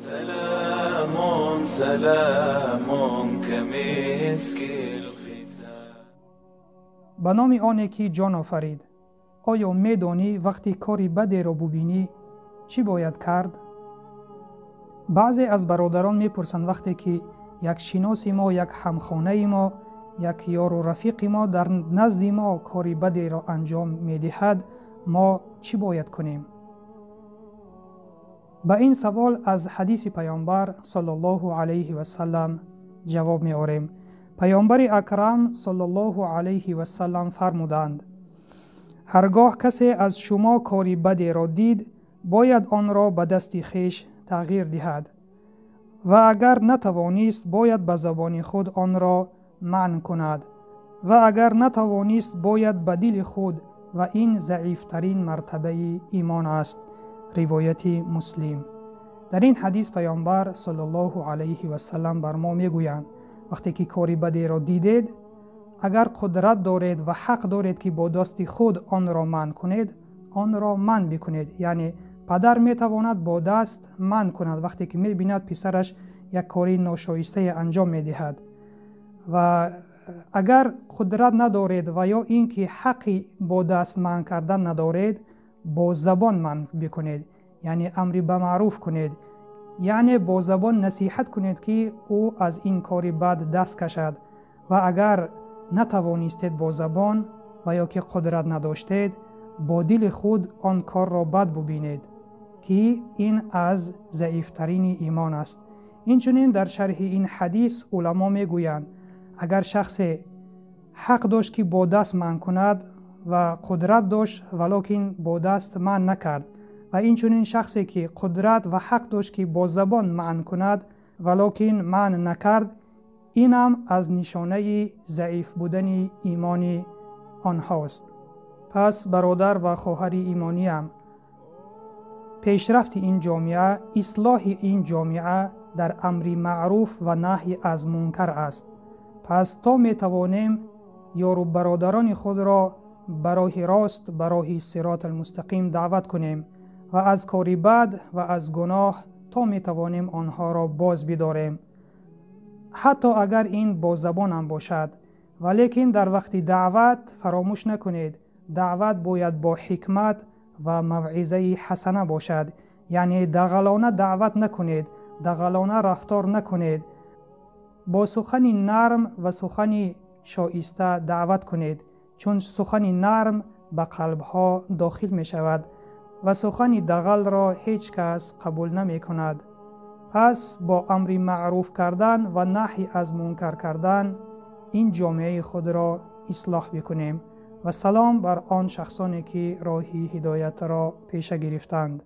سلام سلام كمسك الختام. Ба номи оне ки ҷон офарид. Оё медонӣ, вақти кори бадеро бубинӣ, чӣ бояд кард? Баъзе аз бародарон мепурсанд, вақте ки як шиноси мо, як ҳамхонаи мо, як ёру рафиқи мо дар назди мо кори бадеро анҷом медиҳад, мо чӣ бояд кунем? Ба ин савол аз ҳадиси Паёмбар саллаллоҳу алайҳи васаллам ҷавоб меорем. Паёмбари акрам саллаллоҳу алайҳи васаллам фармуданд: ҳаргоҳ касе аз шумо кори бадеро дид, бояд онро ба дасти хеш тағйир диҳад ва агар натавонист, бояд ба забони худ онро манъ кунад ва агар натавонист, бояд ба дили худ, ва ин заифтарин мартабаи имон аст. Ривояти Муслим. Дар ин ҳадис Паёмбар саллаллоҳу алайҳи васаллам бар мо мегӯянд: вақте ки кори бадеро дидед, агар қудрат доред ва ҳақ доред, ки бо дасти худ онро манъ кунед, онро манъ бикунед. Яъне падар метавонад бо даст манъ кунад, вақте ки мебинад, писараш як кори ношоистае анҷом медиҳад. Ва агар қудрат надоред ва ё ин ки ҳаққи бо даст манъ кардан надоред, бо забон манъ бикунед, яъне амри ба маъруф кунед, яъне бо забон насиҳат кунед, ки ӯ аз ин кори бад даст кашад. Ва агар натавонистед бо забон ва ё ки қудрат надоштед, бо дили худ он корро бад бубинед, ки ин аз заифтарини имон аст. Инчунин дар шарҳи ин ҳадис уламо мегӯянд: агар шахсе ҳақ дошт, ки бо даст манъ кунад, ва қудрат дошт, валокин бо даст манъ накард, ва инчунин шахсе ки қудрат ва ҳақ дошт, ки бо забон манъ кунад, валокин манъ накард, инам аз нишонаи заиф будани имони онҳост. Пас, бародар ва хоҳари имониям, пешрафти ин ҷомеа, ислоҳи ин ҷомеа дар амри маъруф ва наҳй аз мункар аст. Пас то метавонем, ёру бародарони худро ба роҳи рост, ба роҳи сироти мустақим даъват кунем ва аз кори бад ва аз гуноҳ то метавонем онҳоро боз бидорем, ҳатто агар ин бо забонам бошад. Валекин дар вақти даъват фаромӯш накунед, даъват бояд бо ҳикмат ва мавъизаи ҳасана бошад, яъне дағалона даъват накунед, дағалона рафтор накунед, бо сухани нарм ва сухани шоиста даъват кунед, чун сухани нарм ба қалбҳо дохил мешавад ва сухани дағалро ҳеҷ кас қабул намекунад. Пас бо амри маъруф кардан ва наҳй аз мункар кардан ин ҷомеаи худро ислоҳ бикунем. Ва салом бар он шахсоне, ки роҳи ҳидоятро пеша гирифтанд.